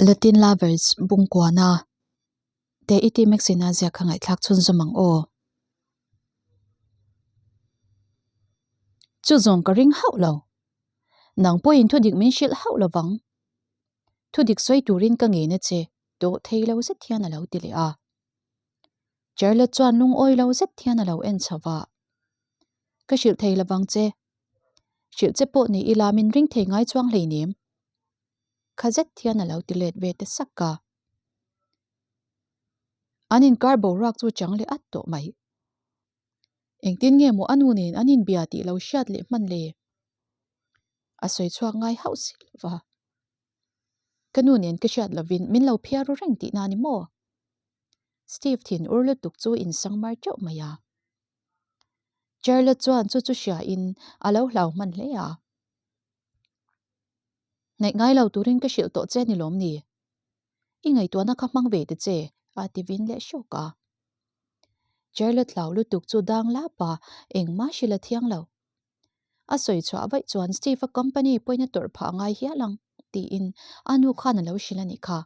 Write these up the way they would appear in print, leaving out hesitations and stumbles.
Latin Lovers Bungkuana te i ti Maxina ziak kha ngaihthlak chhunzawm ang aw. Chu zawng ka ring hauh lo. Nang pawhin thudik min hrilh hauh lo vang. Thudik sawi turin ka ngen a che tawh thei lo zet hian a lo ti leh a. Charlotte chuan lungawi lo zet hian a lo en chho va. Ka hrilh thei lo vang che. Hrilh che pawh ni ila min ring thei ngai chuang hleinem. Kha zet hian a lo ti let ve ta sak a. An inkar boruak chu chang leh at tawh mai. Engtin nge maw a nu nen an inbia tih lo hriat leh hman le? A sawi chhuak ngai hauh si lo va. Ka nu nen ka hriat lovin min lo phiar ru reng tihna ni maw? Steve thin ur lutuk chu insang mar teuh mai a. Charlotte chuan chu chu hriain a lo hlau hman hle a. Ngaih ngai lo turin ka hrilh tawh che ni lawm ni? I ngaihtuahna kha hmang ve ta che, a ti vin leh hrawk a. Charlotte hlau lutuk chu dang lap a, engmah hrilh a thiang lo. A sawi chhuah vaih chuan Steve-a company pawhin a tawrh phah ngai hial ang, tiin a nu khan a lo hrilh a nih kha.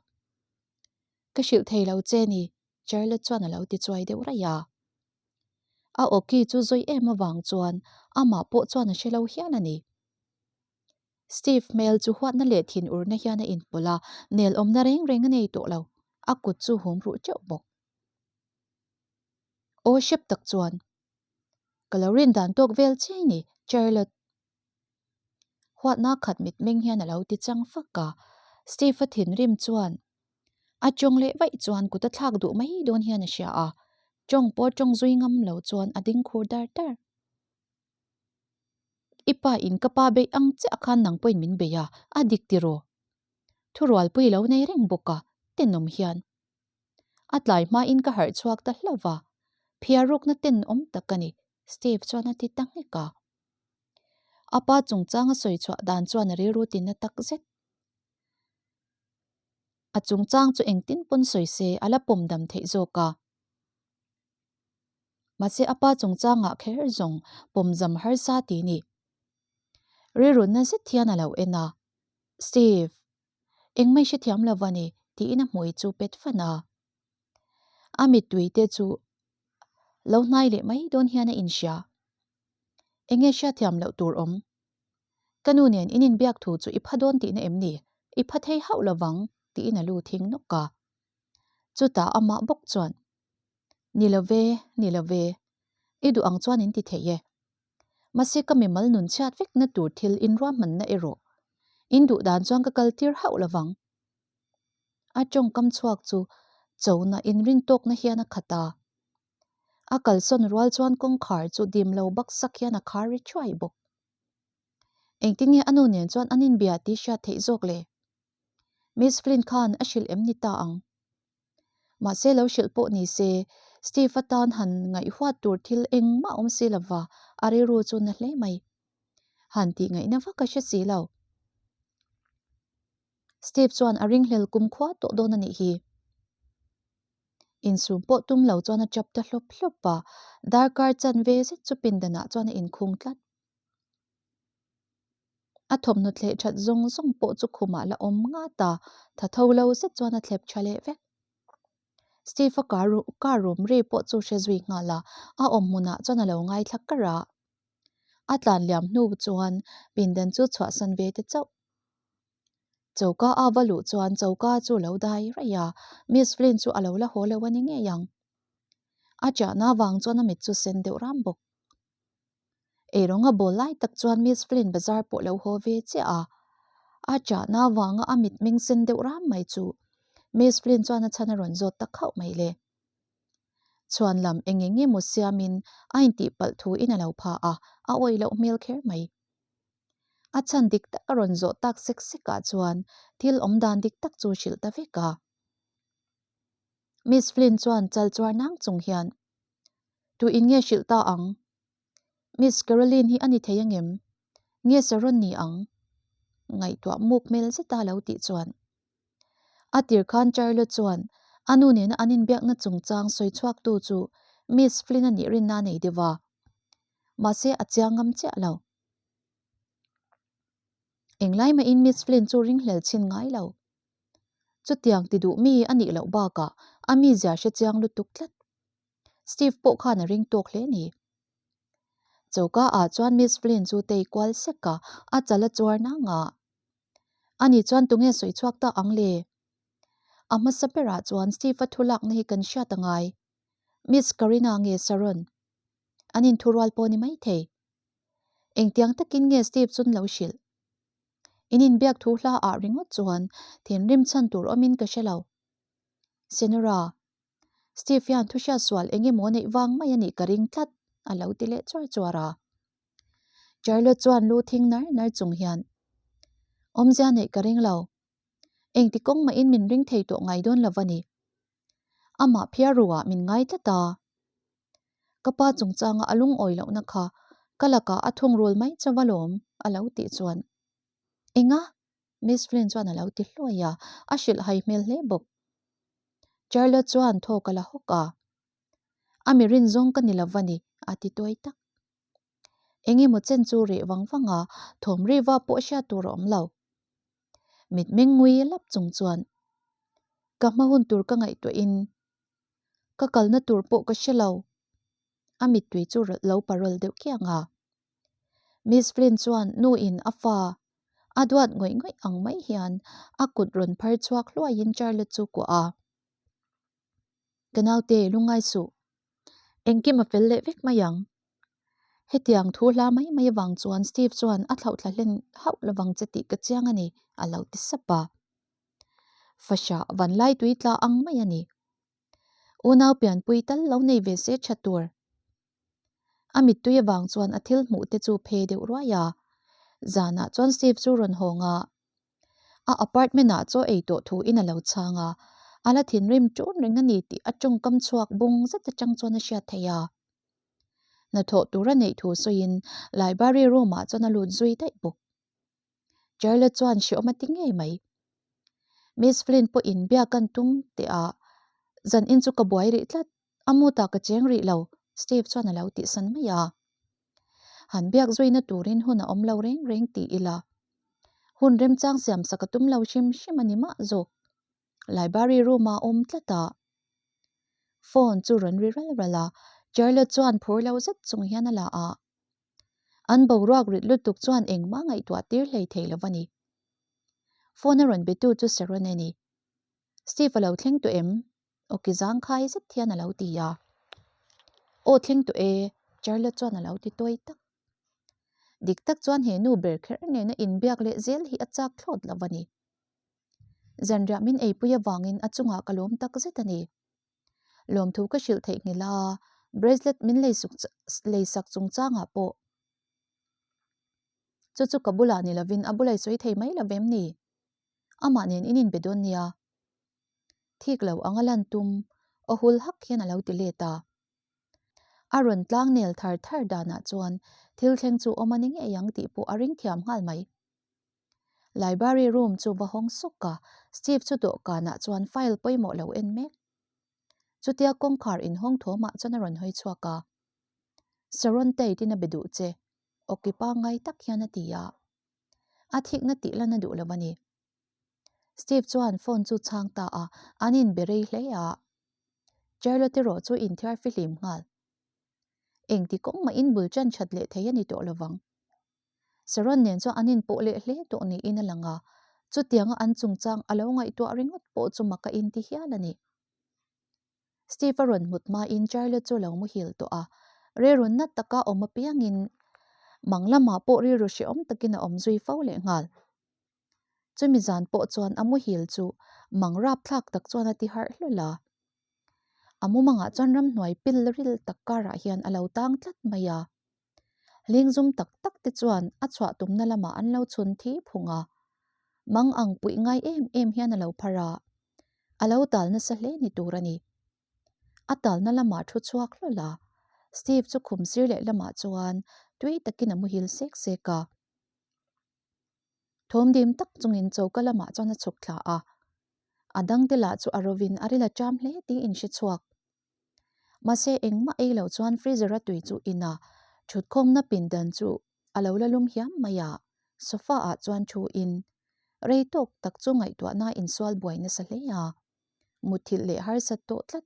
Ka hrilh thei lo che ni, Charlotte chuan a lo ti chuai deuh raih a. A awki chu zawi em avang chuan amah pawh chuan a hre lo hial a ni. Steve hmel chu huatna leh thinurna hian a inpawlh a, nel awmna reng reng a nei tawh lo. A kut chu hum ruh teuh bawk. Aw hrep tak chuan, Ka lo rin dan tawk vel chiai ni, Charlotte. Huatna khat mitmeng hian a lo ti chang fak a, Steve-a thinrim chuan a tawng leh vaih chuan kut a thlak duh mai dawn hian a hria a, tawng pawh tawng zui ngam lo chuan a ding khur dar dar. I pa in ka pa beih ang chiah khan nang pawhin min bei a, a dik tiraw? Thurualpui lo nei reng bawk a, tenawm hian. A tlai hmain ka harh chhuak ta hlauh va, phiar rukna tenawm tak a ni, Steve chuan a ti ta nghek a. A pa chungchang a sawi chhuah dan chuan a rilru tina tak zet. A chungchang chu engtin pawn sawi se a la pawm dam theih zawk a. Mahse a pa chungchangah kher zawng pawmzam harsa ti ni. Rilrunna zet hian a lo en a, Steve, engmah i hrethiam lo va ni tiin a hmui chu pet fan a. A mittui te chu lo hnai leh mai dawn hian a inhria. Enge hriatthiam loh tur awm? Ka nu nen in inbiak thu chu i pha dawn tihna em ni? I pha thei hauh lovang tiin a lu thing nawk a. Chutah amah bawk chuan, Ni lo ve, ni lo ve, i duh ang chuan in ti thei e. Mahse ka mimal nun chhiat vekna tur thil inruahmanna erawh in duh dan chuan ka kal tir hauh lovang. A tawngkam chhuak chu chona inrintawkna hian a khat a. A kalsawn rual chuan kawngkhar chu dim lo baksak hian a khar ri thuai bawk. Engtin nge a nu nen chuan an inbia tih hriat theih zawk le? Miss Flynn khan a hrilh em ni ta ang? Mahse lo hrilh pawh ni se, Steve atan han ngaihhuat tur thil engmah awm si lova a rilru chu na hle mai. Han tih ngaihna vak a hre si lo. Steve chuan a ringhlel kumkhua tawh dawn a nih hi. Insum pawh tum lo chuan a chap ta hlawp hlawp a, darkar chanve zet chu pindanah chuan a inkhung tlat. A thawmhnaw thleh that zawng zawng pawh chu khumah la awm ngat a, tha tho lo zet chuan a thlep tha leh vek. Steve-a car room ri pawh chu hre zui nghal a, a awm hmunah chuan a lo ngaithla kar a. A tlan liam hnu chuan pindan chu chhuahsan ve te chauh. Choka a va luh chuan choka chu lo dai raih a, Miss Flynn chu a lo la haw lo a ni ngei ang. A chahna vang chuan a mit chu sen deuh ram bawk. Eirawng a bawl lai tak chuan Miss Flynn bazar pawh lo haw ve chiah a, a chahna vanga a mit meng sen deuh ram mai chu Miss Flynn chuan a chhan a rawn zawt ta khauh mai le. Chhuan lam eng eng emaw siamin a intihpalh thu in a lo pha a, a awih loh hmel kher mai. A chhan dik tak a rawn zawh tak sek sek ah chuan thil awm dan dik tak chu hrilh ta vek a. Miss Flynn chuan chal chuar nang chung hian, Tu in nge hrilh ta ang? Miss Caroline hi a ni thei angem? Nge Saron ni ang? Ngaihtuah muk hmel zeta lo tih chuan. A tir khan Charlotte chuan a nu nena an inbiakna chungchang sawi chhuaktu chu Miss Flynn a nih rinna a nei deuh a. Mahse a chiang ngam chiah lo. Englai mahin Miss Flynn chu ringhlel chhin ngai lo. Chutiang ti duh mi a nih loh bakah a mizia hre chiang lutuk tlat. Steve pawh khan a ring tawk hle ni. Choka ah chuan Miss Flynn chu tei kual sek a, a chal a chuar nang a. Ani chuan tunge sawi chhuak ta ang le? A hmasa berah chuan Steve-a thu lakna hi kan hriat a ngai. Miss Karina nge Sharon? An inthurual pawh ni maithei. Engtiang takin nge Steve chun lo hrilh? In inbiak thu hla ah ringawt chuan thinrim chhan tur awmin ka hre lo. Senora, Steve hian thu hriat sual eng emaw neih vang mai a nih ka ring tlat, a lo ti leh chuar chuar a. Charlotte chuan lu thing nar nar chung hian, Awmzia neih ka ring lo. Engti kawng mahin min ring thei tawh ngai dawn lo va ni. Amah phiar ruah min ngai tlat a. Ka pa chungchanga a lungawi lohna kha ka lakah a thungrul mai chauh alawm, a lo tih chuan. Enga? Miss Flynn chuan a lo ti hluai a, a hrilh hai hmel hle bawk. Charlotte chuan thawk a la hawk a. A mi rin zawng ka ni lo va ni, a ti tuai tak. Eng emaw chen chu reh vang vang a, thawm riva pawh hriat tur a awm lo. Mitmeng ngui lap chung chuan ka hma hun tur ka ngaihtuahin ka kalna tur pawh ka hre lo. A mittui chu lo parol deuh kiang a. Miss Flynn chuan nu in a fa a duat ngawih ngawih ang mai hian a kut rawn phar chhuak hluaiin Charlotte chu kuah a. Ka naute lungngai suh. Engkim a fel leh vek mai ang. Hetiang thu hla mai mai avang chuan Steve chuan a thlauh thla hlen hauh lovang che tih ka chiang a ni, a lo ti sap a. Fahrah vanlai tui tla ang mai a ni. Unau pianpui tal lo nei ve se tha tur. A mittui avang chuan a thil hmuh te chu phe deuh ruai a. Zanah chuan Steve chu rawn hawng a. A apartment ah chaw ei tawh thu in a lo chhang a, a la thinrim ṭun reng a ni tih a tawngkam chhuak bung zet atang chuan a hriat theih a. Hnathawh tur a neih thu sawiin library room ah chuan a lut zui daih bawk. Charlotte chuan hreawm a ti ngei mai. Miss Flynn pawhin biak an tum teh a, zan in chu ka buai rih tlat, a mutah ka cheng rih lo, Steve chuan a lo tihsan mai a. Han biak zuina turin hun a awm lo reng reng ti ila, hun remchang siamsak a tum lo hrim hrim a ni mah zawk. Library room ah a awm tlat a. Phone chu rawn ri ral ral a, Charlotte chuan phur lo zet chung hian a la a. An boruak rit lutuk chuan engmah ngaihtuah tir hlei thei lo a ni. Phone a rawn betu chu Sharon a ni. Steve a lo thleng tawh em? Awki zangkhai zet hian a lo ti a. Aw thleng tawh e, Charlotte chuan a lo ti tawi tak. Dik tak chuan he nu ber kher nena inbiak leh zel hi a chak thlawt lo a ni. Zanriah min eipui avangin a chungah ka lawm tak zet a ni. Lawmthu ka hrilh theih nghilh a, bracelet min leisak chungchangah pawh chu chu ka bulah ni lovin a bula i sawi thei mai lo vem ni? Amah nen in inbe dawn nia. Thik lo anga lan tum aw hul hak hian a lo ti let a. A rawn tlang nel thar thar danah chuan thil thleng chu awm a ni ngei ang tih pawh a ring thiam nghal mai. Library room chu va hawng sawk a, Steve chu dawhkanah chuan file pawimawh lo en mek. Chutia kawngkhar inhawng thawmah chuan a rawn hawi chhuak a. Sharon Tate in a be duh che, awki pangngai tak hian a ti a. A thikna tih lan a duh lo a ni. Steve chuan phone chu chhang ta a, an inbe rei hle a. Charlotte erawh chu inthiar fihlim nghal. Engti kawng mahin bul chan that leh thei a ni tawh lovang. Sharon nen chuan an inpawh leh hle tawh niin a lang a, chutianga an chungchang a lo ngaihtuah ringawt pawh chu mak a inti hial a ni. Steve a rawn hmut hmain Charlotte chu a lo muhil tawh a, rilru nat taka awm apiangin mang lamah pawh rilru hrehawm takin a awm zui fo lehnghal. Chumi zan pawh chuan a muhil chu mang rapthlak tak chuan a ti harh hlawlh a. A mumangah chuan ramhnuai pil ril tak karah hian a lo tang tlat mai a. Lingzum tak tak te chuan a chhuah tumna lamah an lo chhun thi phung a. Mang ang puih ngai em em hian a lo phar a, a lo tal nasa hle ni tur a ni. A talna lamah thu chhuak hlawl a, Steve chu khum sir leh lamah chuan tui takin a muhil sek sek a. Thawmdim tak chungin choka lamah chuan a chhuk thla a, a dangte lah chu a rovin a ril a ṭam hle tiin hre chhuak. Mahse engmah ei lo chuan freezer a tui chu in a, thutkhawmna pindan chu a lo la lum hiam mai a, sofa ah chuan thu in. Rei tawk tak chu ngaihtuahna insual buai nasa hle a, muthilh leh harsat tawh tlat.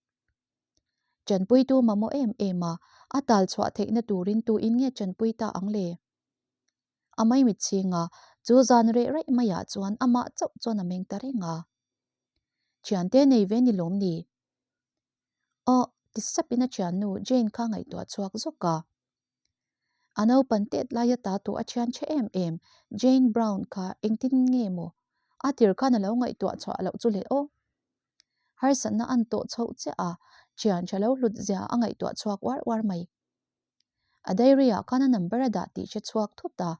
Chanpuitu mamawh em em a, a tal chhuah theihna turin tuin nge chanpui ta ang le? A maimit chhing a, chu zan reh raih maiah chuan amah chauh chuan a meng ta reng a. Thiante nei ve ni lawm ni? Aw, ti sapin a thiannu Jane kha ngaihtuah chhuak zawk a. A naupan tet laia ta tawh a thian che em em Jane Brown kha engtin nge maw a tir khan a lo ngaihtuah chhuah loh chu le aw. Harsatna an tawh chhoh chiah a, thian tha lo hlut zia a ngaihtuah chhuak uar uar mai. A diary ah khan a number a dah tih hre chhuak thut a,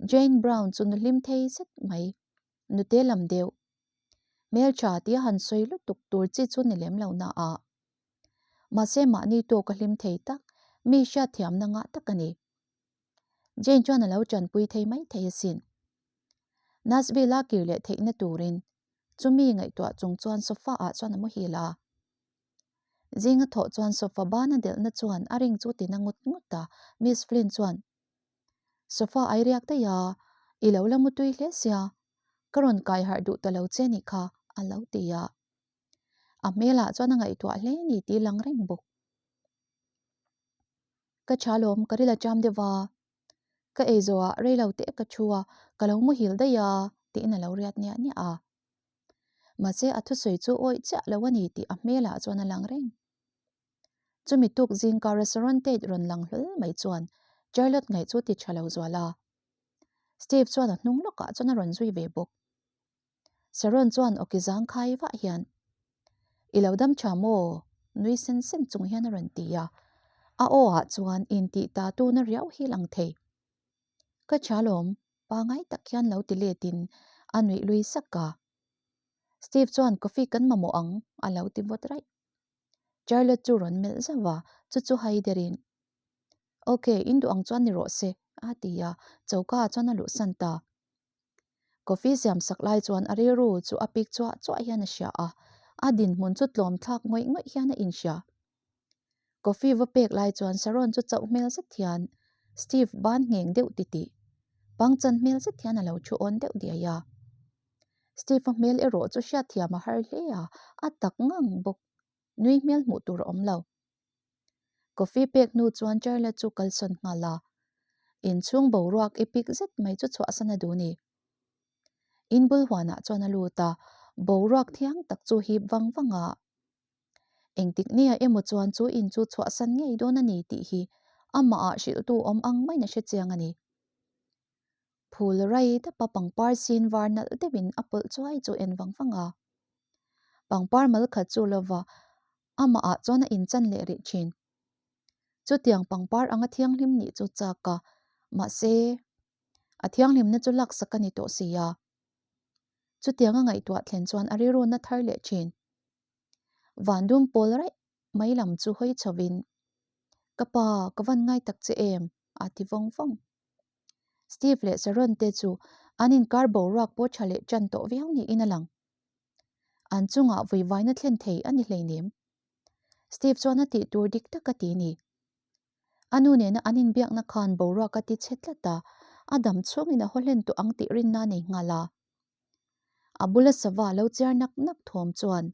Jane Brown chu nu hlim thei zet mai, nute lam deuh. Hmeltha tia han sawi lutuk tur chi chu ni lem lo na a. Mahse mahni tawk a hlim thei tak, mi hriatthiamna ngah tak a ni. Jane chuan a lo tanpui thei mai thei asin. Nashville-a kir leh theihna turin chumi ngaihtuah chung chuan sofa ah chuan a muhil a. Zinga thawh chuan sofa bana delhna chuan a ring chu tina ngut ngut a, Miss Flynn chuan, Sofa ai riak daih a, i lo la mutui hle sia, ka rawn kai harh duh ta lo che nih kha, a lo ti a. A hmelah chuan a ngaihtuah hle ni tih lang reng bawk. Ka tha lawm, ka ril a cham deuh va, ka ei zawhah rei lo teh ka thu a, ka lo muhil daih a, tiin a lo riat niah niah a. Mahse a thusawi chu awih chiah lo a ni tih a hmelah chuan a lang reng. Chumi tuk zingka restaurant Tate rawn lang hlawl mai chuan Charlotte ngaih chu ti tha lo zual a. Steve chuan a hnung lawkah chuan a rawn zui ve bawk. Sharon chuan awki zang khai vah hian, I lo dam tha maw? nui sen sen chung hian a rawn ti a. A aw ah chuan intih ta tuna riau hi lang thei. Ka tha lawm, pangai tak hian lo ti letin a nuih lui sak a. Steve chuan coffee kan mamawh ang a lo ti vawt raih. Charlotte chu rawn melh zauh a, chu chu hai derin, Ok, in duh ang chuan ni rawh se, a ti a, choka ah chuan a luhsan ta. Coffee siam sak lai chuan a rilru chu a pik chuah chuah hian a hria a, a dinhmun chu tlawm thlak ngawih ngawih hian a inhria. Coffee va pek lai chuan Sharon chu chauh hmel zet hian Steve ban ngheng deuh titih, pangchan hmel zet hian a lo thu awn deuh diai a. Steve-a hmel erawh chu hriatthiam a har hle a, a tak ngang bawk. Nui hmel hmuh tur a awm lo. Coffee pek hnu chuan Charlie chu kalsawn nghal a. Inchhung boruak i pik zet mai chu chhuahsan a duh ni. Inbul huanah chuan a lut a, boruak thiang tak chu hip vang vang a. Engtik nia emaw chuan chu in chu chhuahsan ngei dawn a ni tih hi amahah hrilhtu awm ang maiin a hre chiang a ni. Phul rai dapa pangpar sin var nalh deuhin a pawlh chuai chu en vang vang a. Pangpar mal khat chu lova amahah chuan a inchan leh rih thin. Chutiang pangpar anga thianghlim nih chu chak a, mahse a thianghlimna chu laksak a ni tawh si a. Chutiang a ngaihtuah thlen chuan a rilruna thar leh thin. Van dum pawl raih mai lam chu hawi chhovin, Ka pa, ka van ngai tak che em? a ti vawng vawng. Steve leh Sharon te chu an inkar boruak pawh tha leh tan tawh viau niin a lang. An chungah vuivaina thlen thei a ni hleinem. Steve chuan a tih tur dik tak a ti ni. A nu nena an inbiakna khan boruak a ti chhe tlat a, a dam chhungin a haw hlen tawh ang tih rinna a nei nghal a. A bula sava lo chiar nak nak thawm chuan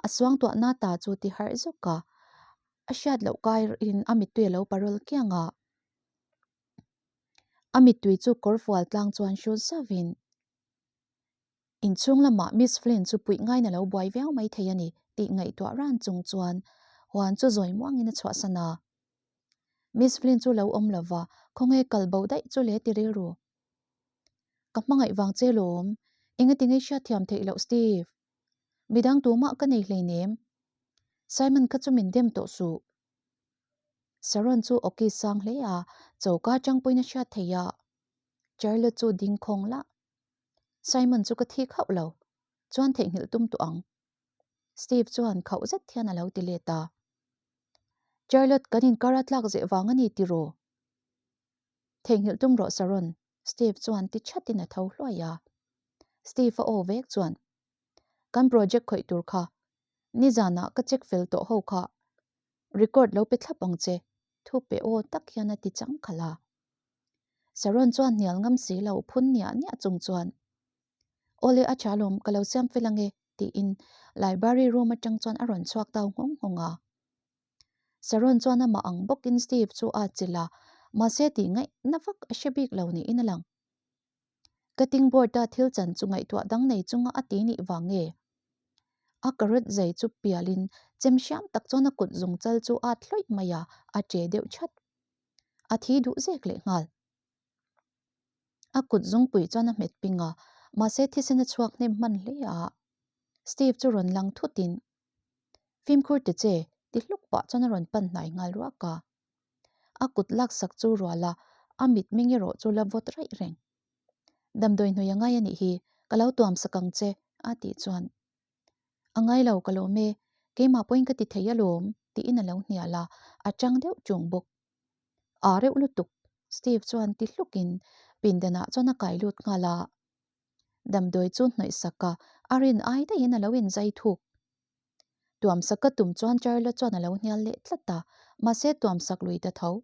a suangtuahna ta chu ti harh zawk a, a hriat loh kairin a mittui a lo parawl kiang a. A mittui chu kawrfual tlang chuan hrut zauhin, Inchhung lamah Miss Flynn chu puih ngaina lo buai viau mai thei a ni tih ngaihtuah ran chung chuan huan chu zawi muangin a chhuahsan a. Miss Flynn chu lo awm lova, khawnge kal bo daih chu le ti rilru. Ka hmangaih vang che lawm, engati ngei hriatthiam theih loh Steve? Midang tumah ka nei hleinem. Simon kha chu min dem tawh suh. Sharon chu awki sang hle a, choka atang pawhin a hriat thei a. Charlotte chu ding khawng lah. Simon chu ka thik hauh lo, chuan theihnghilh tum tawh ang. Steve chuan khauh zet hian a lo ti let a. Charlotte kan inkar a tlak zeh vang a ni tiraw? Theihnghilh tum rawh Sharon, Steve chuan ti thatin a tho hluai a. Steve a aw vek chuan, Kan project khawih tur kha, nizanah ka check fel tawh ho kha, record lo pe thlap ang che, thu pe aw tak hian a ti chang khalh a. Sharon chuan hnial ngam si lo phun niah niah chung chuan, Awle a tha lawm, ka lo siam fel ange, tiin library room atang chuan a rawn chhuak tau nghawng nghawng a. Sharon chuan amah ang bawkin Steve chu a chilh a, mahse tih ngaihna vak a hre bik lo niin a lang. Cutting board-a thil chan chu ngaihtuah dang nei chunga a ti nih vang nge? A carrot zai chu pialin chem hriam tak chuan a kut zung chal chu a hlawih mai a, a che deuh chat. A thi duh zek leh nghal. A kut zungpui chuan a hmet ping a, mahse thisen a chhuak hnem hman hle a. Steve chu rawn lang thutin, Fimkhur ti che, ti hluk pah chuan a rawn pan hnai nghal ruak a. A kut laksak chu rual a, a mitmeng erawh chu la vawt raih reng. Damdawi hnui a ngai a nih hi, ka lo tuam sak ang che, a tih chuan. A ngai lo ka lawm e, keimah pawhin ka ti thei alawm, tiin a lo hnial a, a chang deuh chung bawk. A reuh lutuk, Steve chuan ti hlukin pindanah chuan a kai lut nghal a. Damdawi chu hnawih sak a, a rin ai daihin a lo inzai thuk. Tuamsak ka tum chuan Charlotte chuan a lo hnial leh tlat a, mahse tuamsak lui ta tho.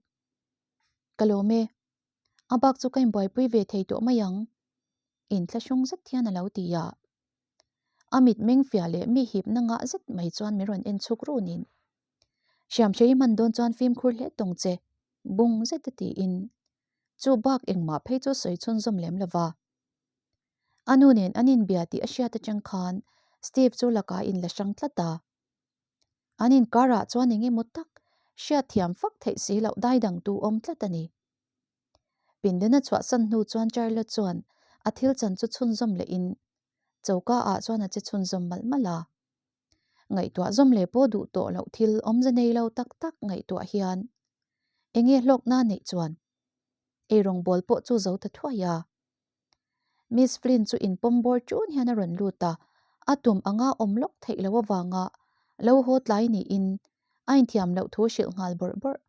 Ka lawm e, a bak chu ka inbuaipui ve thei tawh mai ang, inthlahrung zet hian a lo ti a. A mitmeng fiah leh mi hipna ngah zet mai chuan min rawn en chhuk runin, Hriamhrei i hman dawn chuan fimkhur hle tawng che, bung zet a tiin chu bak engmah phei chu sawi chhunzawm lem lo va. A nu nen an inbia tih a hriat atang khan Steve chu lakah a inla hrang tlat a. An inkarah chuan eng emaw tak hriat thiam fak theih si loh dai dang tu awm tlat a ni. Pindena chhuahsan hnu chuan Charlotte chuan a thil chan chu chhunzawm lehin choka ah chuan a che chhunzawm malh malh a. Ngaihtuah zawm leh pawh duh tawh loh thil awmze nei lo tak tak ngaihtuah hian enge hlawkna neih chuan eirawng bawl pawh chu zo ta thuai a. Miss Flynn chu inpawm bawr ṭun hian a rawn lut a, a tum anga awm lawk theih loh avanga lo haw tlai niin a inthiam loh thu hrilh nghal bawrh bawrh.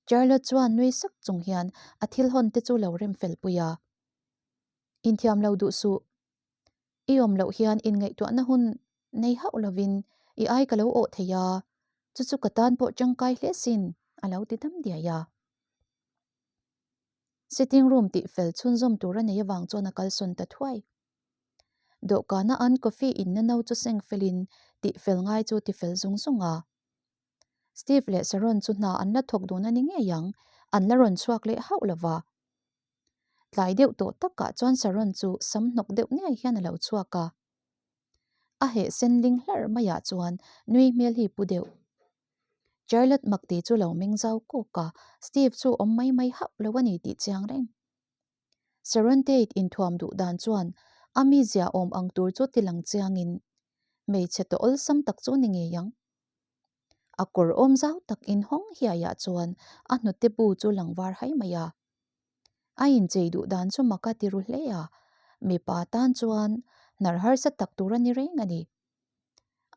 Charlotte chuan nui sak chung hian a thil hawn te chu lo rem fel pui a. Inthiam lo duh suh. I awm loh hian inngaihtuahna hun nei hauh lovin i ai ka lo awh thei a, chu chu ka tan pawh tangkai hle sin, a lo ti dam diai a. Sitting room tih fel chhunzawm tur a nei avang chuan a kalsawn ta thuai. Dawhkana an coffee inna no chu seng felin tih fel ngai chu ti fel zung zung a. Steve leh Sharon chu hna an la thawk dun a ni ngei ang, an la rawn chhuak leh hauh lova. Tlai deuh tawh takah chuan Sharon chu sam hnawk deuh ngei hian a lo chhuak a. A heh sen ling hlarh maiah chuan nui hmel hi pu deuh. Charlotte makti chu lo meng zau kawk a, Steve chu awm mai mai hauh lo a ni tih chiang reng. Sharon Tate inthuam duh dan chuan a mizia awm ang tur chu ti lang chiangin hmeichhe tawh awlsam tak chu ni ngei ang. A kawr awm zau tak inhawng hiaiah chuan a hnute bu chu lang var hai mai a. A inchei duh dan chu mak a ti ru hle a, mipa tan chuan hnar harsa tak tur a ni reng a ni.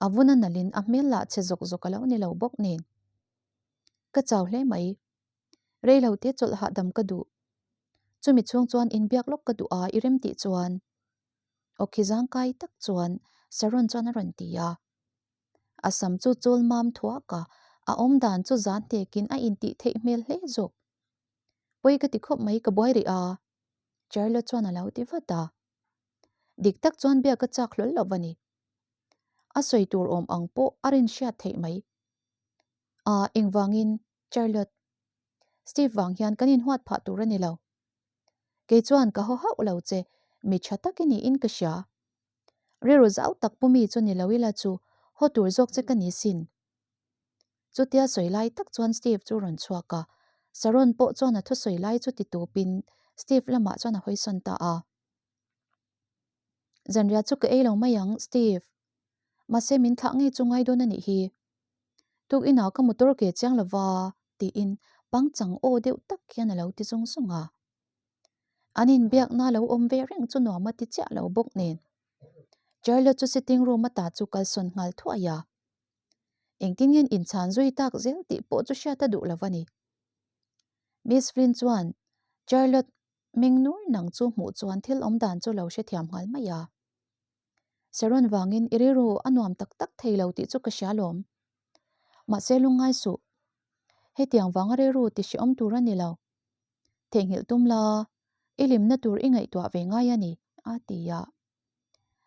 A vun a nalhin a hmel lah chhe zawk zawk a lo ni lo bawk nen. Ka chau hle mai. Rei lo te chawlh hahdam ka duh. Chumi chhung chuan inbiak lawk ka duh a i rem tih chuan. Awkhi zangkai tak chuan Sharon chuan a rawn ti a. A sam chu chul mam thuak a, a awm dan chu zan hnekin a intih theih hmel hle zawk. Pawi ka ti khawp mai ka buai rih a, Charlotte chuan a lo ti vat a. Dik tak chuan biak a chak hlawl lo va ni. A sawi tur awm ang pawh a rin hriat theih mai. A, engvangin Charlotte? Steve vang hian kan inhuat phah tur a ni lo. Kei chuan ka haw hauh lo che, mi tha tak i niin ka hria. Rilru zau tak pu mi chu ni lo ila chu haw tur zawk che ka ni sin. Chutia sawi lai tak chuan Steve chu rawn chhuak a, Sharon pawh chuan a thusawi lai chu ti tupin Steve lamah chuan a hawisawn ta a. Zanriah chu ka ei lo mai ang, Steve. Mahse min thlah ngei chu ngai dawn a nih hi. Tuk inah ka motor ke chiang lova tiin pangchang aw deuh tak hian a lo ti zung zung a. An inbiakna lo awm ve reng chu nuam a ti chiah lo bawk nen. Charlotte chu sitting room ata chu kalsawn nghal thuai a. Engtin nge inchhan zui tak zel tih pawh chu hriat a duh lo a ni. Miss Flynn chuan Charlotte meng nur nang chu hmuh chuan thil awm dan chu lo hrethiam nghal mai a. Sharon vangin i rilru a nuam tak tak thei lo tih chu ka hria lawm. Mahse lungngai suh. Hetiang vanga rilru ti hreawm tur a ni lo. Theihnghilh tum la, i hlimna tur i ngaihtuah ve ngai a ni, a ti a.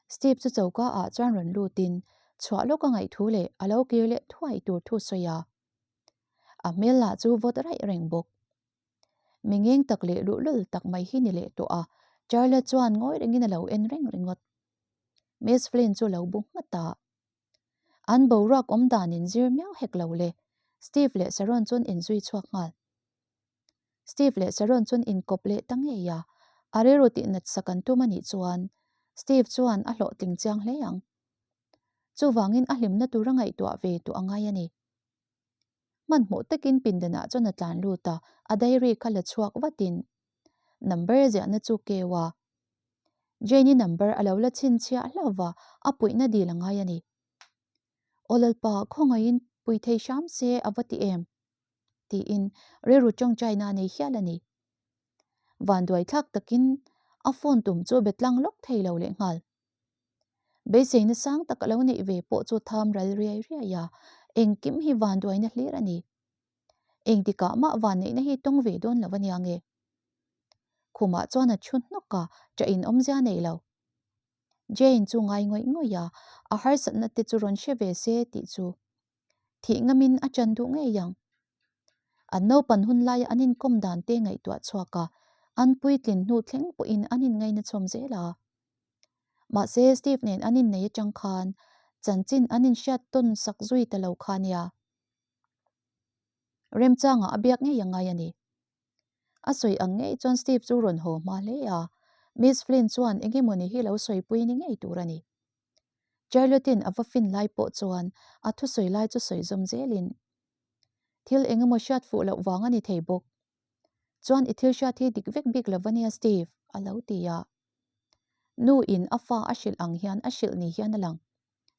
Steve chu choka ah chuan rawn lutin chhuah lawk a ngaih thu leh a lo kir leh thuai tur thu sawi a. A hmel lah chu vawt raih reng bawk. Mi ngeng tak leh luhlul tak mai hi ni leh tawh a, Charlie chuan ngawi rengin a lo en reng ringawt. Miss Flynn chu lo bu nghat a. An boruak awm dan in zir miau hek lo le, Steve leh Sharon chuan inzui chhuak nghal. Steve leh Sharon chuan inkawp leh ta ngei a, a rilru tih nat sak an tum a nih chuan Steve chuan a hlawhtling chiang hle ang. Chuvangin a hlimna tura ngaihtuah ve tawh a ngai a ni. Hmanhmawh takin pindanah chuan a tlan lut a, a diary kha la chhuak vatin number ziahna chu keu a. Jane-i number a lo la chhinchhiah hlauh va, a puihna dil a ngai a ni. Aw Lalpa, khawngaihin pui thei hram se a va ti em? tiin rilru tawngtaina a nei hial a ni. Vanduai thlak takin a phone tum chu be tlang lawk thei lo leh nghal. Beiseina sang tak a lo neih ve pawh chu tham ral riai riai a, engkim hi vanduaina hlir a ni. Engtikah mah vanneihna hi tawng ve dawn lo a nia nge. Khumah chuan a thu hnawk a, ṭah in awmzia nei lo. Jane chu ngai ngawih ngawih a, a harsatna te chu rawn hre ve se tih chu thih ngamin a ṭan duh ngei ang. An naupan hun laia an inkawm dan te ngaihtuah chhuak a, an puitlin hnu thleng pawhin an inngaina chhawm zel a. Mahse, Steve nen an innei atang khan chanchin an inhriat tawn sak zui ta lo kha nia. Remchangah a biak ngei a ngai a ni. A sawi ang ngei chuan Steve chu rawn haw hma hle a, Miss Flynn chuan eng emawni hi lo sawipui ni ngei tur a ni. Charlotte-in a va fin lai pawh chuan a thusawi lai chu sawi zawm zelin, Thil eng emaw hriat fuh loh vang a ni thei bawk. Chuan i thil hriat hi dik vek bik lo va nia Steve, a lo ti a. Nu in a fa a hrilh ang hian a hrilh ni hian a lang.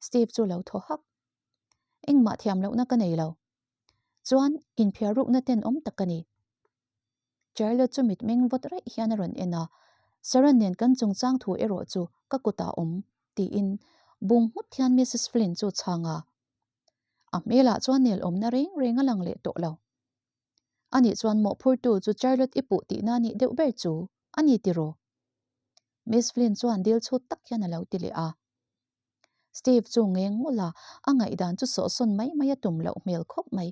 Steve chu lo thaw hak. Engmah thiam lohna ka nei lo. Chuan inphiar rukna tenawm tak ka ni. Charlotte chu mitmeng vawt raih hian a rawn en a, Sharon nen kan chungchang thu erawh chu ka kutah awm, tiin bung nghut hian Mrs Flynn chu chhang a. A hmelah chuan nel awmna reng reng a lang leh tawh lo. Anih chuan mawhphurtu chu Charlotte i puh tihna nih deuh ber chu a ni tiraw? Miss Flynn chuan dil chhut tak hian a lo ti leh a. Steve chu ngeng ngul a, a ngaihdan chu sawhsawn mai mai a tum loh hmel khawp mai.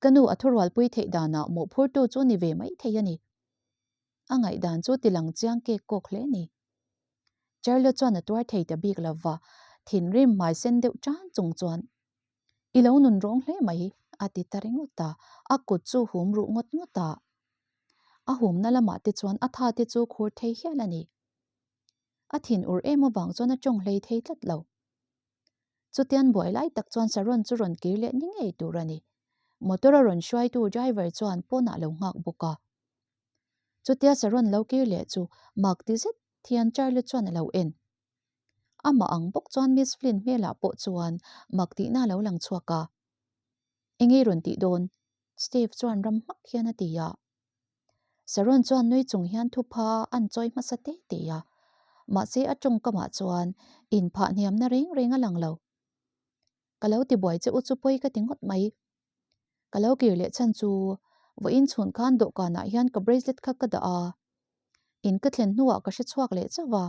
Ka nu a thurualpui theih danah mawhphurtu chu ni ve mai thei a ni. A ngaihdan chu tilang chiang kek kawk hle ni. Charlotte chuan a tuar thei ta bik lo va, thinrim hmai sen deuh tan chung chuan, I lo nun rawng hle mai, a ti ta ringawt a, a kut chu hum ruh ngawt ngawt a. A humna lamah te chuan a tha te chu khur thei hial a ni. A thin ur em avang chuan a tawng hlei thei tlat lo. Chutian buai lai tak chuan Sharon chu rawn kir leh ni ngei tur a ni. Motor a rawn hruaitu driver chuan pawnah lo nghak bawk a. Chutia Sharon lo kir leh chu mak ti zet hian Charlie chuan a lo en. Amah ang bawk chuan Miss Flynn hmelah pawh chuan mak tihna a lo lang chhuak a. Engei rawn tih dawn? Steve chuan ram hmak hian a ti a. Sharon chuan nui chung hian thupha an chawi hmasa te te a, mahse a tawngkamah chuan inphah hniamna reng reng a lang lo. Ka lo ti buai che u chu pawi ka ti ngawt mai. Ka lo kir leh chhan chu vawiin chhun khan dawhkanah hian ka bracelet kha ka dah a, in ka thlen hnuah ka hre chhuak leh chauh a,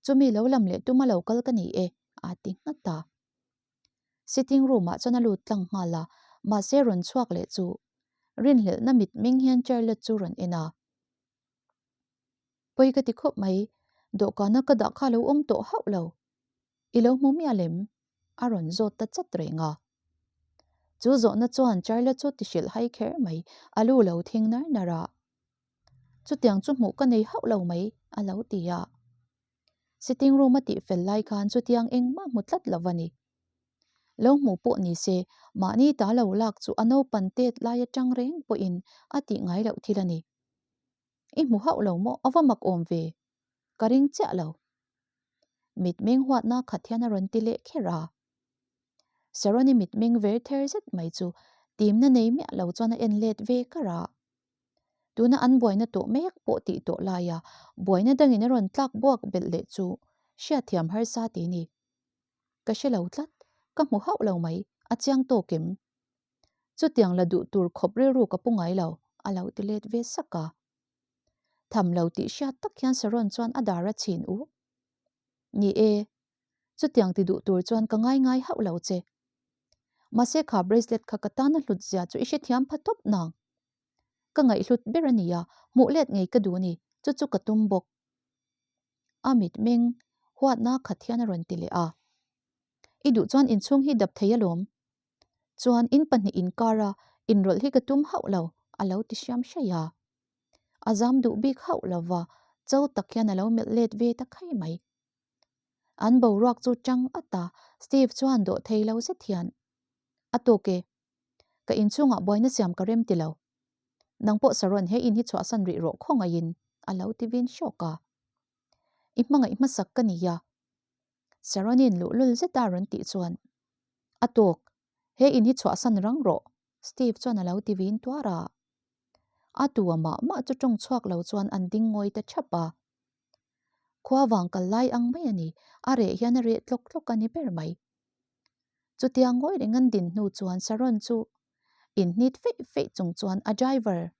chumi lo lam leh tuma lo kal ka ni e, a ti nghat a. Sitting room ah chuan a lut tlang nghal a, mahse rawn chhuak leh chu rinhlelhna mit meng hian Charlotte chu rawn en a. Pawi ka ti khawp mai, dawhkana ka dah kha lo awm tawh hauh lo. I lo hmu miah lem? A rawn zawt ta chat reng a. Chu zawhna chuan Charlotte chu ti hrilh hai kher mai, a lu lo thing nar nar a. Chutiang chu hmuh ka nei hauh lo mai, a lo ti a. Sitting room a tih fel lai khan chutiang engmah hmu tlat lo a ni. Lo hmuh pawh ni se, mahni ta lo lak chu a naupan tet lai atang reng pawhin a tih ngai loh thil a ni. I hmu hauh lo maw? A va mak awm ve. Ka ring chiah lo. Mitmeng huatna khat hian a rawn ti leh kher a. Sharon-i mitmeng ver ther zet mai chu timna nei miah lo chuan a en let ve kar a. Tuna an buaina tawh mek pawh tih tawh laia buaina dangin a rawn tlak buak belh leh chu hriatthiam harsa ti ni. Ka hre lo tlat, ka hmu hauh lo mai, a chiang tawk em? Chutiang la duh tur khawp rilru ka pu ngai lo, a lo ti let ve sak a. Tham lo tih hriat tak hian Sharon chuan a dar a chhin u. Ni e, chutiang ti duh tur chuan ka ngai ngai hauh lo che. Mahse kha bracelet kha ka tana hlut zia chu i hrethiam pha tawp nang. Ka ngaihhlut ber a nia, hmuh let ngei ka duh a ni, chu chu ka tum bawk. A mitmeng huatna khat hian a rawn ti leh a. I duh chuan inchhung hi dap thei alawm. Chuan in pahnih inkar a inrawlh hi ka tum hauh lo, a lo ti hriam hraih a. A zam duh bik hauh lova, cho tak hian a lo melh let ve ta khai mai. An boruak chu tang at a, Steve chuan dawh thei lo zet hian, A tawk e, ka inchhungah buaina siam ka rem ti lo. Nang pawh Saron he in hi chhuahsan rih rawh khawngaihin, a lo ti vin hrawk a. I hmangaih hmasak ka ni a, Saronin luhlul zeta rawn tih chuan, A tawk, he in hi chhuahsan rang rawh, Steve chuan a lo ti vin tuar a. A tu a mah mah chu tawng chhuak lo chuan an ding ngawi ta thap a. Khua vang kal lai ang mai a ni, a reh hian a reh tlawk tlawk a ni ber mai. Chutia ngawi reng an din hnu chuan Saron chu inhnit feih feih chung chuan a driver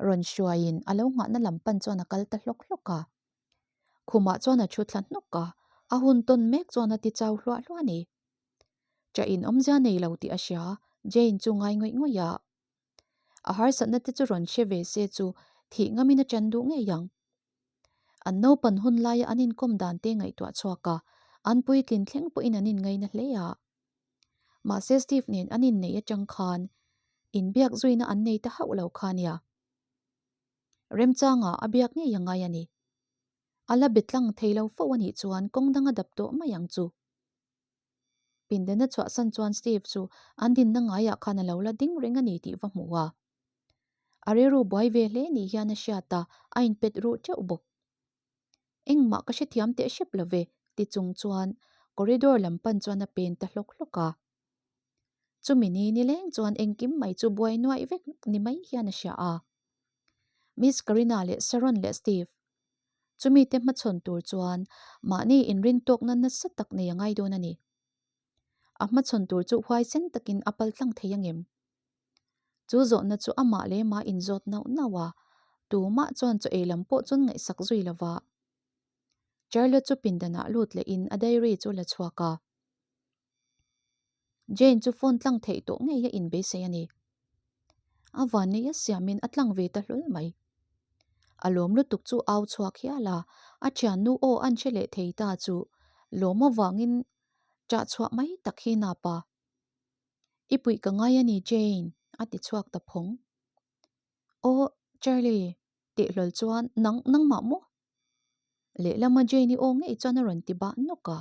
rawn hruaiin a lo nghahna lam pan chuan a kal ta hlawk hlawk a. Khumah chuan a thu thla hnawk a, a hun tawn mek chuan a ti chau hluah hluah a ni. Ṭah in awmzia nei lo tih a hria, Jane chu ngai ngawih ngawih a. A harsatna te chu rawn hre ve se chu thih ngamin a ṭan duh ngei ang. An naupan hun laia an inkawm dan te ngaihtuah chhuak a, an puitlin thleng pawhin an inngaina hle a. Mahse Steve nen an inneih aṭang khan inbiak zuina an nei ta hauh lo kha nia. Remchanga a biak ngei a ngai a ni. A la be tlang thei lo fo a nih chuan kawng dang a dap tawh mai ang chu. Pindana chhuahsan chuan Steve chu an dinna ngaiah khan a lo la ding reng a ni tih va hmu a. A rilru buai ve hle ni hian a hriat a, a inpet ruh teuh bawk. Engmah ka hrethiam teh hrep lo ve ti chung chuan corridor lam pan chuan a pen ta hlawk hlawk a. Chumi ni nileng chuan engkim mai chu buai nuaih vek ni mai hian a hria a. Miss Karina leh Sharon leh Steve, chumi te hmachhawn tur chuan mahni inrintawkna nasa tak nei a ngai dawn a ni. A hmachhawn tur chu huaisen takin a pal tlang thei angem? Chu zawhna chu amah leh mah inzawt nauh nauh a, tumah chuan chaw ei lam pawh chuan ngaihsak zui lova. Charlotte chu pindanah lut lehin a diary chu la chhuak a. Jane chu phone tlang theih tawh ngei a inbeisei a ni. A vanneih a siamin a tlang ve ta hlawl mai. A lawm lutuk chu au chhuak hial a, a thiannu aw an hre leh thei ta chu lawm avangin ṭah chhuah mai tak hi nap a. I puih ka ngai a ni Jane, a ti chhuak ta phawng. Aw Charlie, tih hlawl chuan nang nangmah maw? Lehlama Jane-i aw ngei chuan a rawn ti bah nawk a.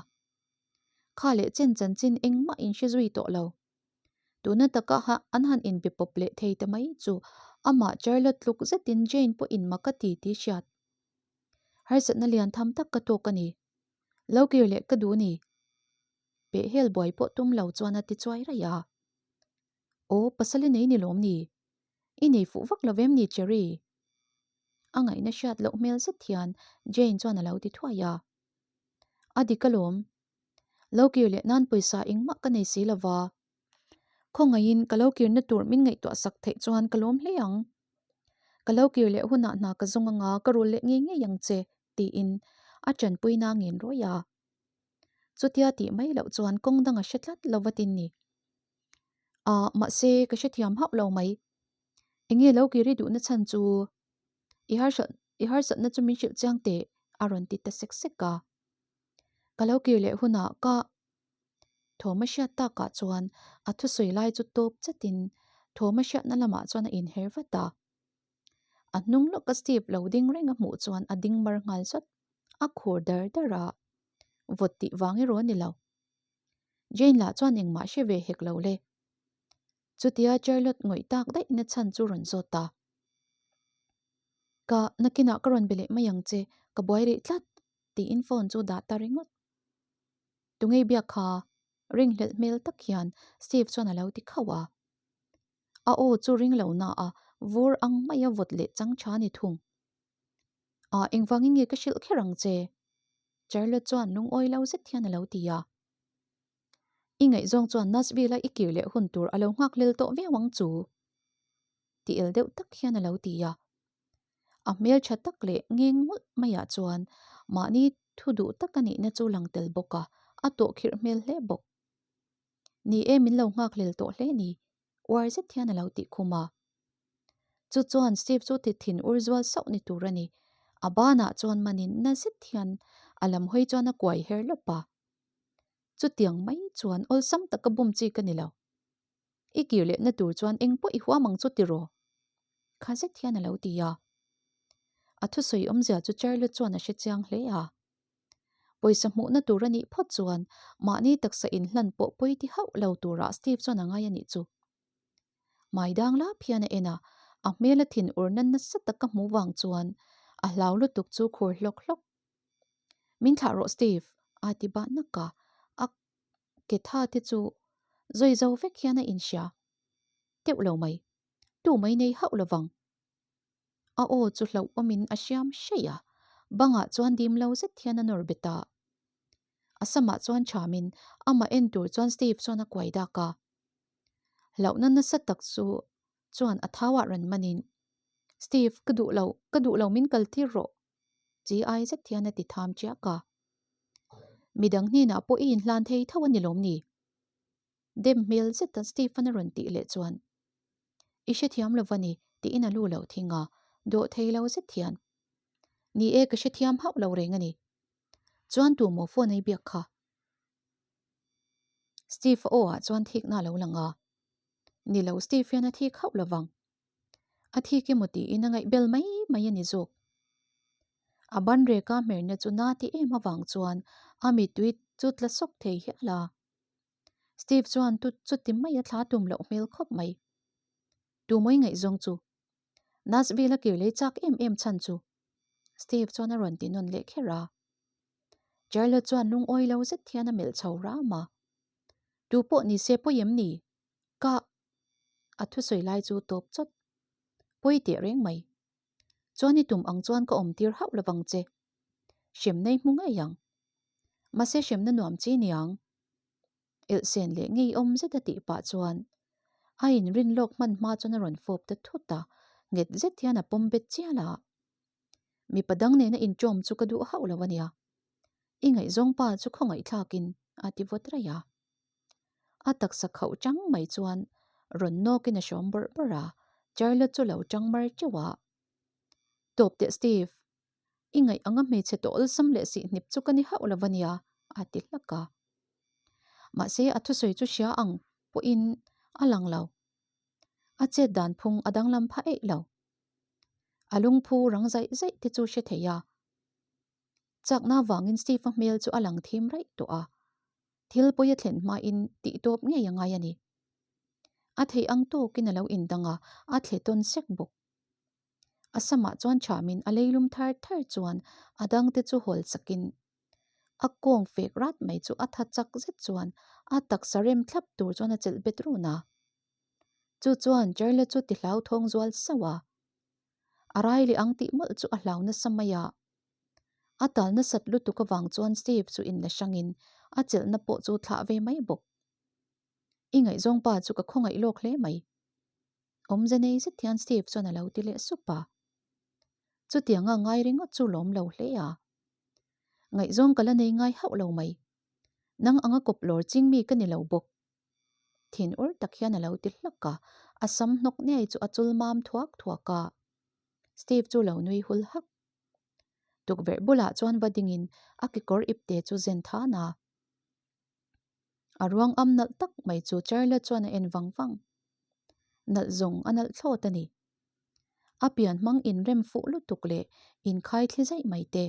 Kha leh chen chanchin engmah in hre zui tawh lo. Tuna taka ha an han inbe pawp leh thei ta mai chu amah Charlotte tluk zetin Jane pawh in mak a ti tih hriat. Harsatna lian tham tak ka tawk a ni. Lo kir leh ka duh ni. Pehhel buai pawh tum lo chuan a ti chuai raih a. Aw, pasal i nei ni lawm ni? I nei fuh vak lo vem ni Cherry? A ngaihna hriat loh hmel zet hian Jane chuan a lo ti thuai a. A dik alawm. Lo kir leh nan pawisa engmah ka nei si lova. Khawngaihin ka lo kirna tur min ngaihtuah sak theih chuan ka lawm hle ang. Ka lo kir leh hunah hna ka zawng anga ka rul leh ngei ngei ang che, tiin a tanpui na ngen rawih a. Chutia tih mai loh chuan kawng dang a hre tlat lo va tin ni. Ah, mahse ka hrethiam hauh lo mai. Enge lo kir i duhna chhan chu? I harsat i harsatna chu min hrilh chiang teh, a rawn ti ta sek sek a. Ka lo kir leh hunah ka thawm a hriat takah chuan a thusawi lai chu tawp chatin thawm a hriatna lamah chuan a inher vat a. A hnung lawka Steve lo ding reng a hmuh chuan a ding mar nghal zat, a khur dar dar a. Vawt tih vang erawh a ni lo. Jane lah chuan engmah hre ve hek lo le. Chutia Charlotte ngawih tak daih na chhan chu rawn zawt ta. Ka nakinah ka rawn be leh mai ang che, ka buai rih tlat, tiin phone chu dah ta ringawt. Tungei biak kha ringhlelh hmel tak hian Steve chuan a lo ti khauh a. A aw chu ring lo na a, vur ang maia vawt leh chang tha ni thung. Ah, engvangin nge ka hrilh kher ang che? Charlotte chuan lungawi lo zet hian a lo ti a. I ngaihzawng chuan Nashville-a i kir leh hun tur a lo nghak hlel tawh viau ang chu, ti el deuh tak hian a lo ti a. A hmeltha tak leh ngeng ngawlh maiah chuan mahni. Thu duh tak a nihna chu lang tel bawk a, a tawh khirh hmel hle bawk. Ni e, min lo nghak hlel tawh hle ni, uar zet hian a lo tih khum a. Chu chuan Steve chu ti thin ur zual sauh ni tur a ni. A banah chuan manin na zet hian a lam hawi chuan a kuai her lawp a. Chutiang mai chuan awlsam taka bum chi ka ni lo. I kir lehna tur chuan eng pawh i huam ang chu tiraw? Kha zet hian a lo ti a. A thusawi awmzia chu Charlotte chuan a hre chiang hle a. Pawisa hmuhna tur a nih phawt chuan mahni taksa inhlan pawh pawi ti hauh lo turah Steve chuan a ngai a nih chu. Mai dang lap hian a en a, a hmel a thin ur na nasa tak a hmuh vang chuan a hlau lutuk chu khur hlawk hlawk. Min thlah rawh Steve, a ti bah nak a, a ke tha te chu zawi zo vek hian a inhria teuh lo mai, tu mai nei hauh lovang. A aw chu hlauhawmin a hriam hreih a, bangah chuan dim lo zet hian a nawr bet a. A samah chuan thamin amah en tur chuan Steve chuan a kuai dak a. Hlauhna nasa tak chu chuan a thauah rawn manin, Steve, ka duh lo, ka duh lo min kal tir rawh, chi ai zet hian a ti tham chiak a. Midang hnenah pawh i inhlan thei tho a ni lawm ni? Dem hmel zeta Stephen a rawn tih leh chuan, I hrethiam lo va ni, tiin a lu lo thing a, dawh thei lo zet hian, Ni e, ka hrethiam hauh lo reng a ni. Chuan tu maw phone ei biak kha? Steve-a aw ah chuan thikna a lo lang a. Ni lo, Steve hian a thik hauh lo vang. A thik emaw tiin a ngaihbel mai mai a ni zawk. A ban reka hmerna chu na ti em avang chuan a mittui chu tla sawk thei hial a. Steve chuan tut chuti mai a thla tum loh hmel khawp mai. Tu mawi ngaihzawng chu? Nashville a kir lei chak em em chhan chu? Steve chuan a rawn ti nawn leh kher a. Charlotte chuan lungawi lo zet hian a melh chho ram a. Tu pawh ni se pawi em ni? Ka. A thusawi lai chu tawp chawt. Pawi teh reng mai. Chuan i tum ang chuan ka awm tir hauh lovang che. Hremna i hmu ngei ang. Mahse hremna nuam chi niang. Elhsen leh ngeiawm zet a tih pah chuan a inrin lawk hman hma chuan a rawn fawp ta thut a, nghet zet hian a pawm bet chial a. Mipa dang nena inṭawm chu ka duh hauh lo a nia. I ngaihzawng pa chu khawngaihthlakin a ti vawt raih a. A taksa khauh chang mai chuan rawn nawkin a hrawm bawrh bawrh a, Charlotte chu lo chang mar teuh a. Tawp teh Steve, i ngaih anga hmeichhe tawh awlsam leh sihhnip chu ka ni hauh lo a nia, a ti hlak a. Mahse a thusawi chu hria ang pawhin a lang lo. A chet dan phung a danglam phah eih lo. A lungphu rang zaih zaih te chu hre thei a. Chakna vangin Steve-a hmel chu a lang thim raih tawh a. Thil pawi a thlen hmain tih tawp ngei a ngai a ni. A theih ang tawkin a lo indang a, a thle tawn sek bawk. A samah chuan thamin a leilum thar thar chuan a dangte chu hawl chakin a kawng fek rat mai chu a tha chak zet chuan a taksa rem thlap tur chuan a chelh bet run a. Chu chuan Charlie chu ti hlauthawng zual sauh a. A rai leh ang tih mawlh chu a hlau nasa mai a. A tal nasat lutuk avang chuan Steve chu inla hrangin a chelhna pawh chu thlah ve mai bawk. I ngaihzawng pa chu ka khawngaih lawk hle mai. Awmze nei zet hian Steve chuan a lo ti leh sup a. Chutianga ngai ringawt chu lawm lo hle a. Ngaihzawng ka la nei ngai hauh lo mai. Nang anga kawp lawr ching mi ka ni lo bawk. Thin ur tak hian a lo ti hlak a, a sam hnawk ngei chu a chul mam thuak thuak a. Steve chu lo nui hul hak. Tukverh bulah chuan va dingin a kekawr ipte chu zen than a. A ruang am nalh tak mai chu Charlotte chuan a en vang vang. Nalh zawng a nalh thlawt a ni. A pian hmang inrem fuh lutuk leh inkhai thli zaih mai te.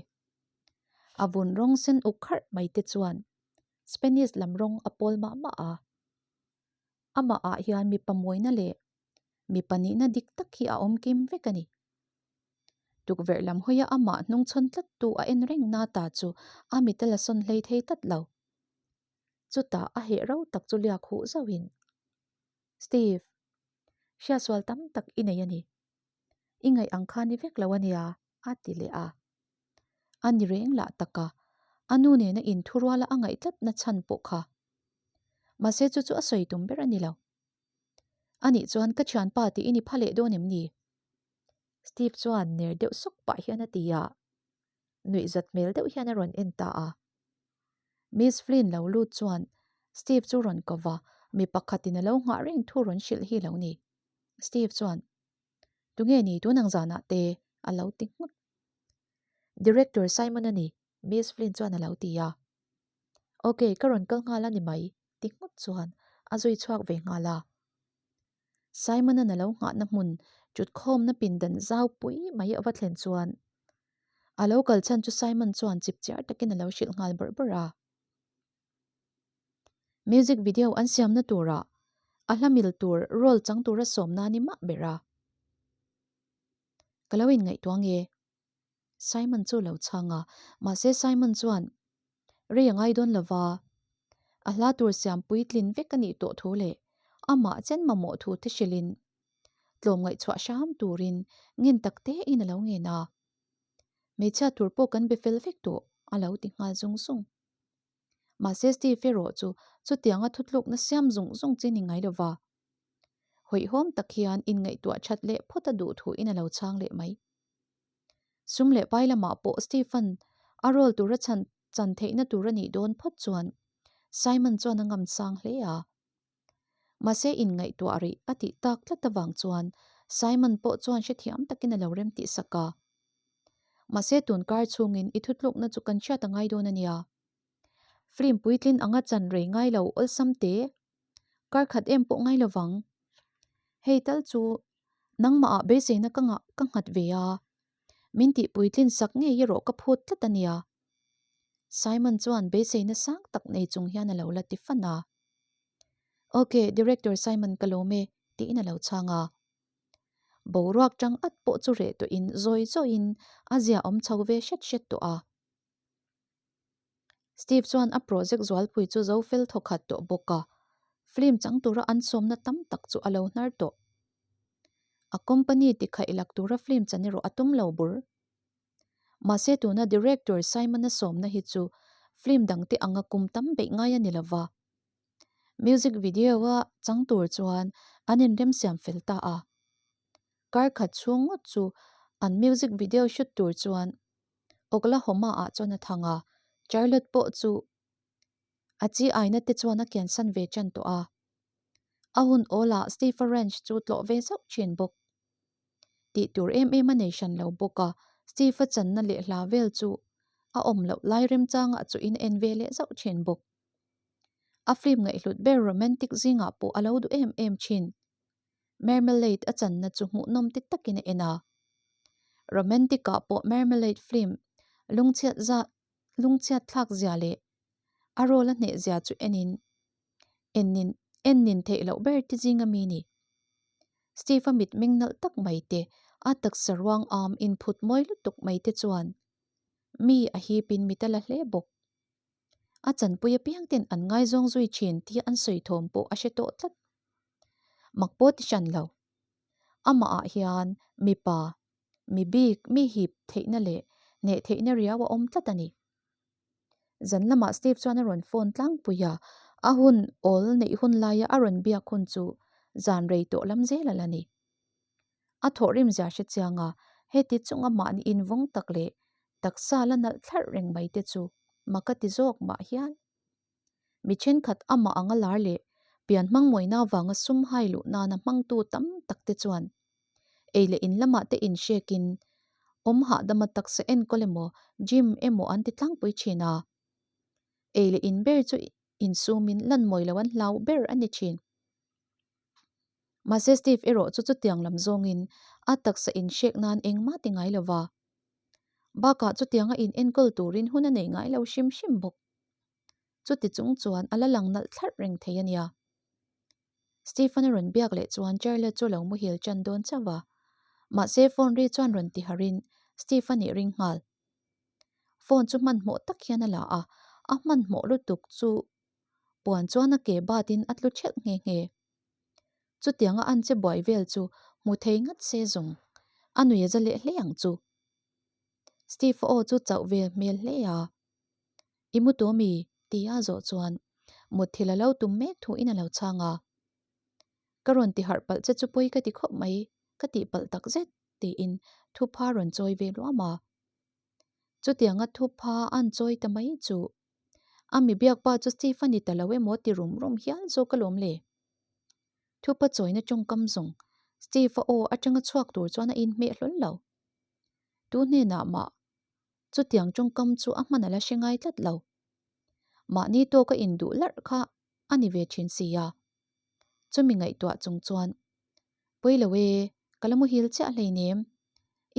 A vun rawng sen uk kharh mai te chuan Spanish lam rawng a pawl mah mah a. Amah ah hian mipa mawina leh mipa nihna dik tak hi a awm kim vek a ni. Tukverh lam hawia amah hnungchhawn tlat tu a en reng na ta chu a mit a la sawn hlei thei tlat lo. Chutah a heh ro tak chu liak huh zauhin, Steve, hriatsual tam tak i nei a ni. I ngaih ang kha ni vek lo a nia, a ti leh a. A ni reng lah tak a, a nu nena inthuruala a ngaih tlatna chhan pawh kha. Mahse chu chu a sawi tum ber a ni lo. Anih chuan ka thianpa tih i ni pha leh dawn em ni? Steve chuan ner deuh sawk pah hian a ti a. Nuihzat hmel deuh hian a rawn en ta a. Miss Flynn lo lut chuan Steve chu rawn ko va, mi pakhatin a lo nghah reng thu rawn hrilh hi lo ni. Steve chuan, Tunge ni tun ang zanah te? a lo ti nghut. Director Simon a ni, Miss Flynn chuan a lo ti a. Ok, ka rawn kal nghal a ni mai, ti nghut chuan a zui chhuak ve nghal a. Simon-a'n a lo nghahna hmun ṭutkhawmna pindan zau pui mai a va thlen chuan a lo kal chhan chu Simon chuan chip chiar takin a lo hrilh nghal bawrh bawrh a. Music video an siamna turah a hla mil tur role chang tura sawmna ni mah ber a. Ka lo inngaihtuah nge? Simon chu lo chhang a, mahse Simon chuan rei a ngai dawn lova, a hla tur siam puitlin vek a nih tawh thu leh amah chen mamawh thu te hrilhin tlawm ngaihchhuah hram turin ngen tak tein a lo ngen a. Hmeichhia tur pawh kan be fel vek tawh a lo ti nghal zung zung. Mahse Steve erawh chu chutianga thutlukna siam zung zung chi ni ngai lova, hawihhawm tak hian inngaihtuah that leh phawt a duh thuin a lo chhang leh mai. Sum leh pai lamah pawh Stephen a role tura chhan chan theihna tur a nih dawn phawt chuan Simon chuan a ngam sang hle a. Mahse inngaihtuah rih a tih tak tlat avang chuan Simon pawh chuan hrethiam takin a lo rem tih sak a. Mahse tun kar chhungin i thutlukna chu kan hriat a ngai dawn a nia. Film puitlin anga chan rei ngai lo awlsam te, kar khat em pawh ngai lovang. Hei tal chu nangmah ah beiseina ka ngah ka nghat ve a, min tih puitlin sak ngei erawh ka phut tlat a nia. Simon chuan beiseina sang tak nei chung hian a lo la ti fan a. Ok, Director Simon ka lawm e, tiin a lo chhang a. Boruak tang at pawh chu reh tawhin zawi zawiin a zia awm chho ve hret hret tawh a. Steve chuan a project zualpui chu zo fel thaw khat tawh bawk a, film chang tura an sawmna tam tak chu a lo hnar tawh. A company tikhaih lak tura film chan erawh a tum lo bur. Mahse tuna director Simon-a sawmna hi chu film dangte anga kum tam beih ngai a ni lova. Music video-a chang tur chuan an inremsiam fel ta a. Kar khat chhung ngawt chu an music video shoot tur chuan Oklahoma ah chuan a thang a, Charlotte pawh chu a chi aina te chuan a kiansan ve tan tawh a. A hun awlah Steve-a ranch chu tlawh ve zauh thin bawk. Tih tur em em a nei hran lo bawk a, Steve-a channa leh hla vel chu a awm loh lai remchangah chu in en ve leh zauh thin bawk. A film ngaihhlut ber romantic zingah pawh a lo duh em em thin. Marmalade a channa chu hmuhnawm ti takin a en a. Romantic ah pawh Marmalade film lungchhiat za lungchhiat thlak zia leh a role a hneh zia chu enin ennin en nin theih loh ber ti zing ami ni. Steve-a mitmeng nalh tak mai te, a taksa ruang am inphut mawi lutuk mai te chuan mi a hipin mit a la hle bawk. A chanpui apiang ten an ngaizawng zui thin tih an sawi thawm pawh a hre tawh tlat. Mak pawh ti hran lo. Amah ah hian mipa, mi bik, mi hip theihna leh hneh theihna riau a awm tlat a ni. Zan lamah Steve chuan a rawn phone tlangpui a, a hun awl neih hun laia a rawn biak hun chu zan rei tawh lam zel a la ni. A thawhrim zia hre chiang a, heti chunga mahni invawng tak leh taksa la nalh thlarh reng mai te chu mak a ti zawk mah hial. Mi thenkhat amah anga lar leh pian hmangmawina avanga sum hai luh nana hmangtu tam tak te chuan ei leh in lamah te inhrekin awm hahdama taksa enkawl emaw gym emaw an ti tlangpui thin a. Ei leh in ber chu insumin lanmawi lo an hlau ber a ni thin. Mahse Steve erawh chu chutiang lam zawngin a taksa inhrek nan engmah ti ngai lova. Bakah chutianga in enkawl turin hun a nei ngai lo hrim hrim bawk. Chuti chung chuan a la lang nalh thlarh reng thei a nia. Stephen a rawn biak leh chuan Charlotte chu lo muhil tan dawn chauh a. Mahse phone ri chuan rawn ti harin Steve a nih ring nghal. Phone chu hmanhmawh tak hian a la a, a hmanhmawh lutuk chu puan chuan a ke batin a tlu thelh nghe nghe. Chutianga an che buai vel chu hmu thei ngat se zawng a nui a za leh hle ang chu. Steve aw chu chauh vel hmel hle a. I mu tu ami? tia zawh chuan mutthil a lo tum mek thu in a lo chhang a. Ka rawn ti harh palh che chu pawi ka ti khawp mai, ka tih palh tak zet tiin thupha rawn chawi ve luam a. Chutianga thupha an chawi ta mai chu a mi biak pa chu Steve a ni ta lo emaw ti rum rum hial zawk alawm le. Thupa chawina tawngkam zawng Steve-a aw atanga chhuak tur chuan a inhmeh hlawl lo. Tu hnenah mah chutiang tawngkam chu a hman a la hre ngai tlat lo. Mahni tawka induh larh kha a ni ve thin si a. Chumi ngaihtuah chung chuan, Pawi lo e, ka la muhil chiah hleinem,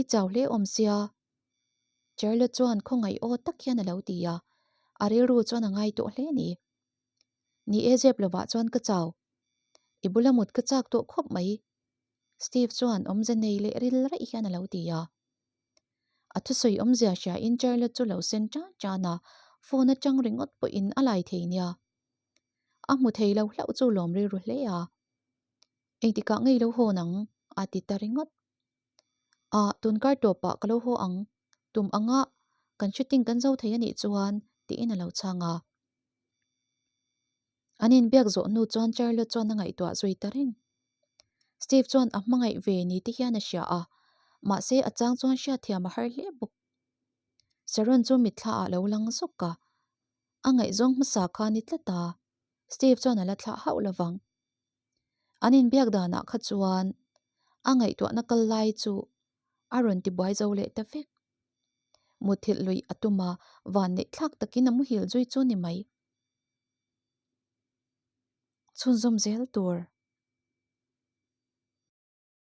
i chau hle awm sia. Charlotte chuan khawngaih aw tak hian a lo ti a, a rilru chuan a ngai tawh hle a ni. Ni e zep lovah chuan ka chau. I bula mut ka chak tawh khawp mai. Steve chuan awmze nei leh ril raih hian a lo ti a. A thusawi awmzia hriain Charlotte chu lo sen tan tan a, phone atang ringawt pawhin a lai thei nia. A hmu thei lo hlauh chu lawm rilru hle a. Engtikah ngei lo hawn ang? a ti ta ringawt. Ah, tun kar tawpah ka lo haw ang. Tum anga kan shooting kan zo thei a nih chuan tiin a lo chhang a. An inbiak zawh hnu chuan Charlotte chuan a ngaihtuah zui ta reng. Steve chuan a hmangaih ve ni te hian a hria a, mahse a chang chuan hriatthiam a har hle bawk. Sharon chu mitthla ah lo lang zawk a, a ngaihzawng hmasa kha ni tlat a, Steve chuan a la thlah hauh lovang. An inbiak danah kha chuan a ngaihtuahna kal lai chu a rawn tibuai zo leh ta vek. Muthilh luih a tum a, vanneih thlak takin a muhil zui chu ni mai. Chhunzawm zel tur.